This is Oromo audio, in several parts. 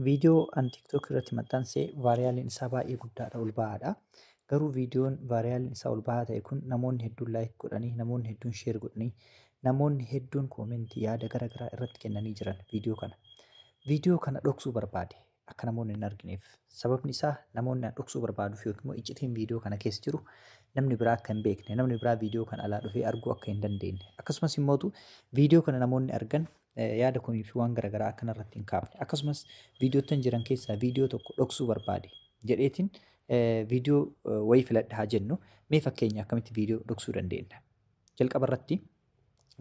Viidiyoo an TikTok irratti maxxanse viraliin isaa baay'ee guddaadha, ol ba'aadha. Garuu viidiyoon viraliin isaa ol ba'aa ta'e kun namoonni hedduun like godhanii, namoonni hedduun share godhanii, namoonni hedduun commentii yaada gara garaa irratti kennanii jiran viidiyoo kana. Viidiyoo kana dhoksuu barbaade akka namoonni hin argineef. Sababni isaa namoonni an dhoksuu barbaaduuf yookiin immoo iccitiin viidiyoo kana keessa jiru namni biraa akka hin beekne, namni biraa viidiyoo kana alaa dhufee arguu akka hin dandeenye. Akkasumas immootu viidiyoo kana namoonni argan yaada komii fi waan garaagaraa akkana irratti hin kaafne. Akkasumas viidiyoottan jiran keessaa viidiyoo tokko dhoksuu barbaade jedheetiin viidiyoo wayii filadha haa jennu. Mee fakkeenya akkamitti viidiyoo dhoksuu dandeenya? Jalqaba irratti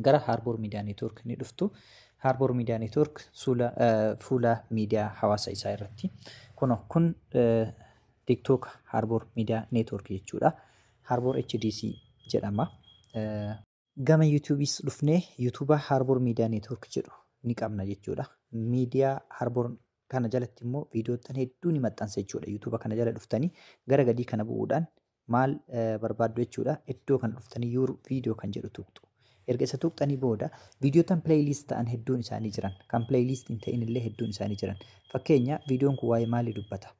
gara Harbour Media Network ni dhuftu. Harbour Media Network fuula miidiyaa hawaasa isaa irratti. Kun TikTok Harbour Media Network jechuudha. Harbour HDC jedhama. Gama YouTubeis dhufnee YouTube Harbour Media Network jedhu ni qabna jechuudha. Miidiyaa Harbour kana jalatti immoo viidiyoottan hedduu ni maxxansa jechuudha. YouTube kana jala dhuftanii gara gadii kana bu'uudhaan maal barbaaddu jechuudha. Iddoo kana dhuftanii your video kan jedhu tuqxu. Erga isa tuqxanii booda viidiyoottan playlist ta'an hedduun isaanii jiran. Kan playlist hin ta'in illee hedduun isaanii jiran. Fakkeenya, viidiyoon kun waa'ee maalii dubbata?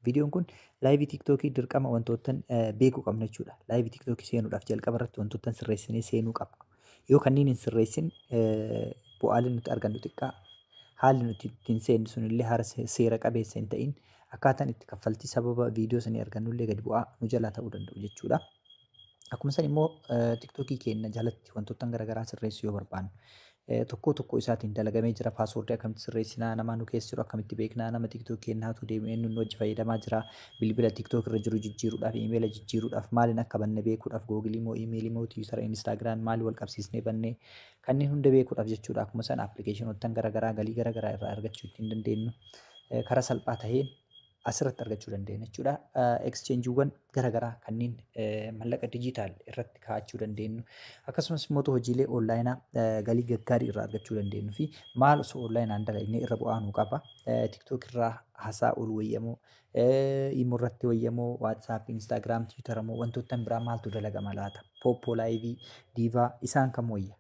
Viidiyoon kun liveii TikTokii dirqama wantoottan beekuu qabna jechuudha. Liveii TikTokii seenuudhaaf jalqaba irratti wantoottan sirreessinee seenuu qabnu. Yoo kanneen hin sirreessin, bu'aaleen nuti argannu xiqqaa. Haalli nuti ittiin seennu sunillee haala seera qabeessa hin ta'in, akkaataan itti kaffaltii sababa viidiyoo sanii argannullee gadi bu'aa nu jalaa ta'uu danda'u jechuudha. Akkuma san immoo TikTokii keenya jalatti wantoottan garaagaraa sirreessuu yoo barbaannu, tokko tokko isaatiin dalagamee jira. Passwordii akkamitti sirreessinaa, nama nu keessa jiru akkamitti beeknaa, nama TikTokii keenya hatu deemu eenyu nu wajji fayyadamaa jira, bilbila TikTok irra jiru jijjiiruudhaaf, emaila jijjiiruudhaaf, maaliin akka banne beekuudhaaf, Googleii moo emailii moo Twitter, Instagram maali wal qabsiisnee banne, kanneen hunda beekuudhaaf jechuudha. Akkuma san applicationoottan garaagaraa galii garaagaraa irraa argachuu ittiin dandeenyu karaa salphaa taheen asirratti argachuu dandeenya jechuudha. Exchangeewwan garaagaraa kanneen mallaqa digital irratti kaa'achuu dandeenyu, akkasumas immoo hojiilee onlineaa galii gaggaarii irraa argachuu dandeenyu fi maal osoo onlineaan dalagnee irra bu'aa nuu qaba. TikTok irraa haasaa ol wayyamoo, Imo irratti wayyamoo, WhatsApp, Instagram, Twitter moo wantoota biraa maaltu dalagama laata? Poppo Liveii, Diivaa isaan kam wayya?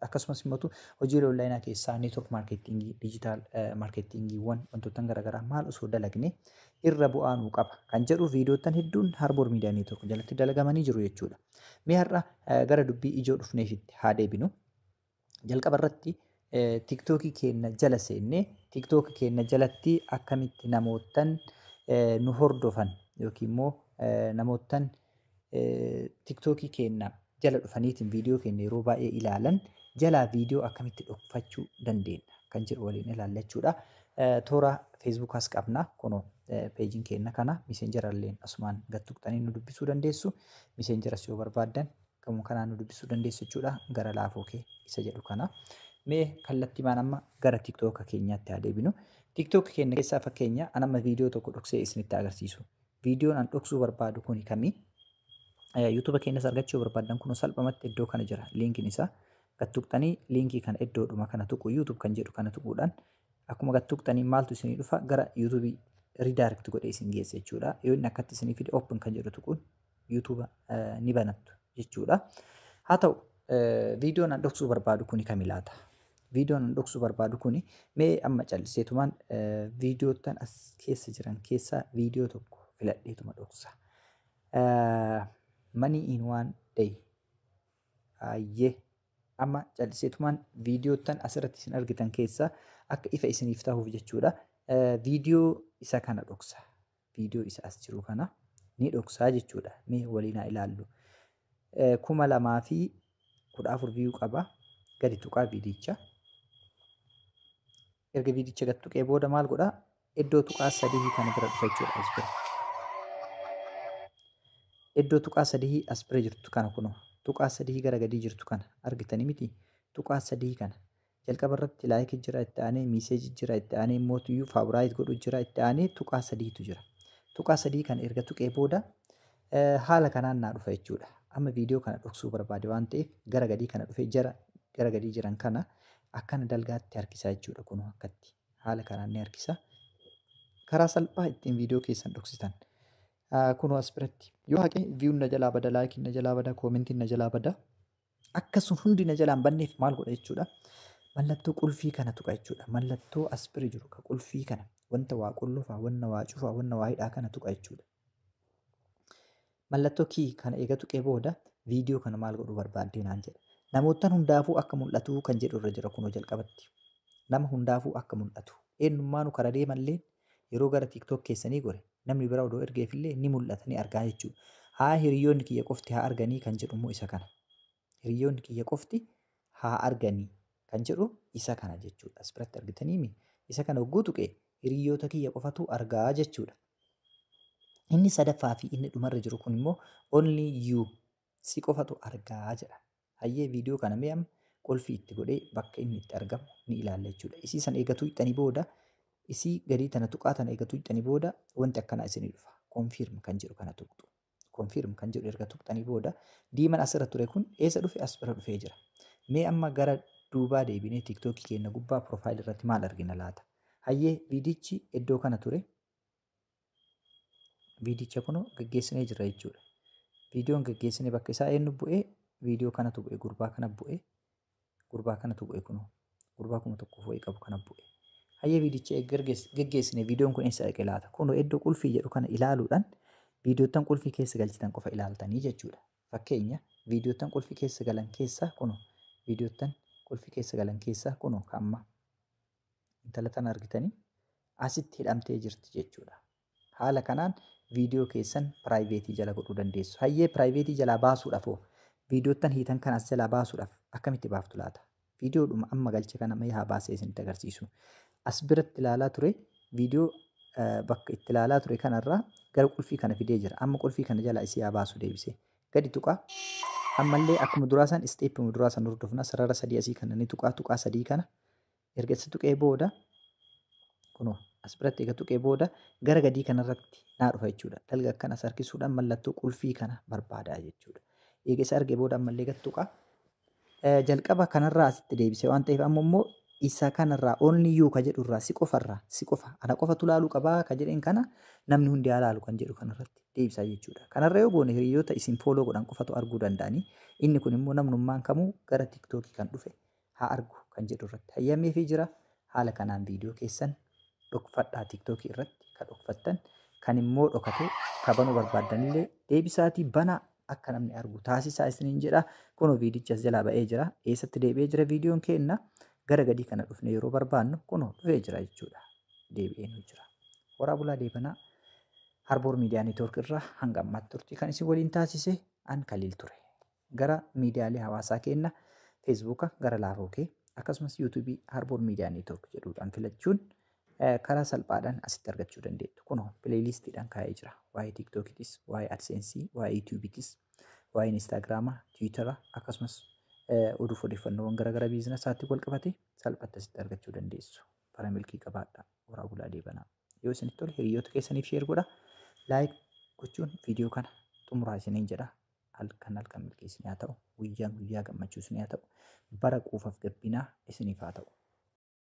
Akkasumas immoo hojiilee onlineaa keessaa network marketingii, digital marketingiiwwan wantoota garaagaraa maal osoo dalagne irra bu'aa nuu qaba kan jedhu viidiyoottan hedduun Harbour Media Network jalatti dalagamanii jiru jechuudha. Mee har'a gara dubbii ijoo dhufneefitti haa deebinu. Jalqaba irratti TikTokii keenya jala seennee TikTokii keenya jalatti akkamitti namoottan nu hordofan yookiin immoo namoottan TikTokii keenya jala dhufaniitiin viidiyoo keenya yeroo baay'ee ilaalan jalaa viidiyoo akkamitti dhokfachuu dandeenya kan jedhu waliin ilaalla jechuudha. Toora Facebookaas qabna, kunoo pageiin keenya kana. Messengera illee asumaan gad tuqxanii nu dubbisuu dandeessu. Messengeras yoo barbaaddan gamoo kanaan nu dubbisuu dandeessu jechuudha. Gara laafoo kee isa jedhu kana. Mee kallattiimaan amma gara TikToka keenyaatti haa deebinu. TikTok keenya keessaa fakkeenya an amma viidiyoo tokko dhoksee isinitti agarsiisu. Viidiyoon an dhoksuu barbaadu kuni kamii? YouTube keenyas argachuu barbaadan kun salphumatti iddoo kana jira linkiin isaa. Gad tuqxanii linkii kana iddoodhuma kana tuqu, YouTube kan jedhu kana tuquudhaan akkuma gad tuqxanii maaltu isinii dhufa? Gara YouTubeii redirect godhee isin geessa jechuudha. Yoo inni akkatti isinii fide, open kan jedhu tuquun YouTube ni banattu jechuudha. Haa ta'u, viidiyoon an dhoksuu barbaadu kuni kami laata? Viidiyoon an dhoksuu barbaadu kuni, mee amma calliseetumaan viidiyoottan as keessa jiran keessaa viidiyoo tokko filadheetuma dhoksa. Money in one day. Ayyee, amma calliseetumaan viidiyoottan asirratti isin argitan keessaa akka ifa isiniif ta'uuf jechuudha. Viidiyoo isa kana dhoksa. Viidiyoo isa as jiru kana ni dhoksaa jechuudha. Mee waliin haa ilaallu. 2014 view qaba. Gadi tuqaa viidiyicha. Erga viidiyicha gad tuqee booda maal godhaa? Iddoo tuqaa sadii kana bira dhufa jechuudha, as bira. Iddoo tuqaa sadii as bira jirtu kana, kunoo tuqaa sadii gara gadii jirtu kana argitanii miti? Tuqaa sadii kana jalqaba irratti likeii jira, itti aanee messageii jira, itti aanee immoo tuyyuu favorite godhu jira, itti aanee tuqaa sadiitu jira. Tuqaa sadii kana erga tuqee booda haala kanaan naa dhufa jechuudha. Amma viidiyoo kana dhoksuu barbaade waan ta'eef gara gadii kana dhufee jara gara gadii jiran kana akkana dalgaatti harkisaa jechuudha, kunoo akkatti haala kanaan ni harkisa. Karaa salphaa ittiin viidiyoo keessan dhoksitan. Kunoo as biratti yoo haqe viewun na jalaa bada, likeiin na jalaa bada, commentiin na jalaa bada. Akkasuma hundi na jalaa hin banneef maal godha jechuudha. Mallattoo qulfii kana tuqa jechuudha. Mallattoo as bira jiru ka qulfii kana wanta waa qullufaa, wanna waa cufaa, wanna waa hidhaa kana tuqa jechuudha. Mallattoo kii kana eega tuqee booda viidiyoo kana maal godhuu barbaaddee naan jedha. Namoottan hundaafuu akka mul'atu kan jedhu irra jira kunoo jalqabatti. Nama hundaafuu akka mul'atu. Eenyummaanu kara deemallee yeroo gara TikTok keessanii gore namni bira odoo ergeefillee ni mul'ata, ni argaa jechuudha. Haa hiriyoonni kiyya qofti haa arganii kan jedhu immoo isa kana. Hiriyoonni kiyya qofti haa arganii kan jedhu isa kana jechuudha. As biratti argitaniimi isa kana hogguu tuqe hiriyoota kiyya qofatu argaa jechuudha. Inni sadaffaa fi inni dhumarra jiru kun immoo only you, si qofatu argaa jedha. Hayyee, viidiyoo kana mee amma qulfii itti godhee bakka inni itti argamu ni ilaalla jechuudha. Isii san eegatu hixanii booda, isii gadii tana tuqaa tana eegatu hixanii booda wanti akkanaa isinii dhufa. Confirm kan jedhu kana tuqxu. Confirm kan jedhu erga tuqxanii booda diimaan asirra ture kun eessa dhufe? As bira dhufee jira. Mee amma gara duubaa deebinee TikTokii keenya gubbaa profile irratti maal argina laata? Hayyee, viidichi iddoo kana ture. Viidicha kun gaggeessinee jira jechuudha. Viidiyoon gaggeessine bakka isaa eenyu bu'ee? Viidiyoo kanatu bu'e, gurbaa kana bu'e. Gurbaa kanatu bu'e, kunoo. Gurbaa 1000 wayii qabu kana bu'e. Hayyee, viidicha geggeessine, viidiyoon kun eessa dhaqe laata? Kunoo iddoo qulfii jedhu kana ilaaluudhaan viidiyoottan qulfii keessa galchitan qofa ilaaltanii jechuudha. Fakkeenya, viidiyoottan qulfii keessa galan keessaa kunoo, viidiyoottan qulfii keessa galan keessaa kunoo kan amma intala tana argitanii asitti hidhamtee jirti jechuudha. Haala kanaan viidiyoo keessan private jala godhuu dandeessu. Hayyee, private jalaa baasuudhaaf hoo, viidiyoottan hiitan kan as jalaa baasuudhaaf akkamitti baaftu laata? Viidiyoodhuma amma galche kana mee haa baasee isinitti agarsiisu. As biratti ilaalaa ture, viidiyoo bakka itti ilaalaa ture kanarraa gara qulfii kana fidee jira. Amma qulfii kana jalaa isii haa baasu deebisee. Gadi tuqaa. Ammallee akkuma duraa san, stepuma duraa san hordofna. Sarara sadii asii kana ni tuqaa, tuqaa sadii kana. Erga isa tuqee booda, kunoo as biratti eega tuqee booda gara gadii kanarratti naa dhufa jechuudha. Dalga akkana as harkisuudhaan mallattoo qulfii kana barbaadaa jechuudha. Eega isa argee booda ammallee gad tuqaa. Jalqaba kanarraa asitti deebise waan ta'eef, amma immoo isa kanarraa only you ka jedhurraa, si qofarraa, si qofa, ana qofatu laaluu qabaa ka jedheen kana, namni hundi haa laalu kan jedhu kanarratti deebisaa jechuudha. Kanarra yoo goone hiriyoota isin follow godhan qofatu arguu danda'anii, inni kun immoo namnummaan kamuu gara TikTokii kan dhufe haa argu kan jedhu irratti hayyameefii jira. Haala kanaan viidiyoo keessan dhokfadhaa. TikTokii irratti kan dhokfattan, kan immoo dhokate kabanuu barbaaddanillee deebisaatii banaa, akka namni argu taasisaa isiniin jedha. Kunoo viidichi as jalaa ba'ee jira. Eessatti deebi'ee jira viidiyoon keenna? Gara gadii kana dhufne yeroo barbaannu kunoo dhufee jira jechuudha. Deebi'ee nu jira. Horaa bulaa deebanaa. Harboor Miidiyaa Network irraa hanga ammaatti turtii kan isin waliin taasise an Kaliil ture. Gara miidiyaalee hawaasaa keenna Feesbuuka gara Laafookee akkasumas Yuutuubii Harboor Miidiyaa Network jedhuudhaan filachuun karaa salphaadhaan asitti argachuu dandeettu. Kunoo playlistiidhaan kaa'ee jira. Waa'ee TikTokiitis, waa'ee AdSense, waa'ee Yuutuubiitis, waa'ee Instaagiraamaa, Tiwiitara akkasumas oduuf odeeffannoowwan garaagaraa businessaatti wal qabate salphatti asitti argachuu dandeessu. Bara milkii qabaadha. Horaa bulaa deebanaa. Yoo isinitti tole hiriyoota keessaniif share godha. Like gochuun viidiyoo kana xumuraa isiniin jedha. Halkan halkan milkii isinii haa ta'u. Guyyaan guyyaa gammachuu isinii haa ta'u. Bara quufaaf gabbinaa isiniif haa ta'u.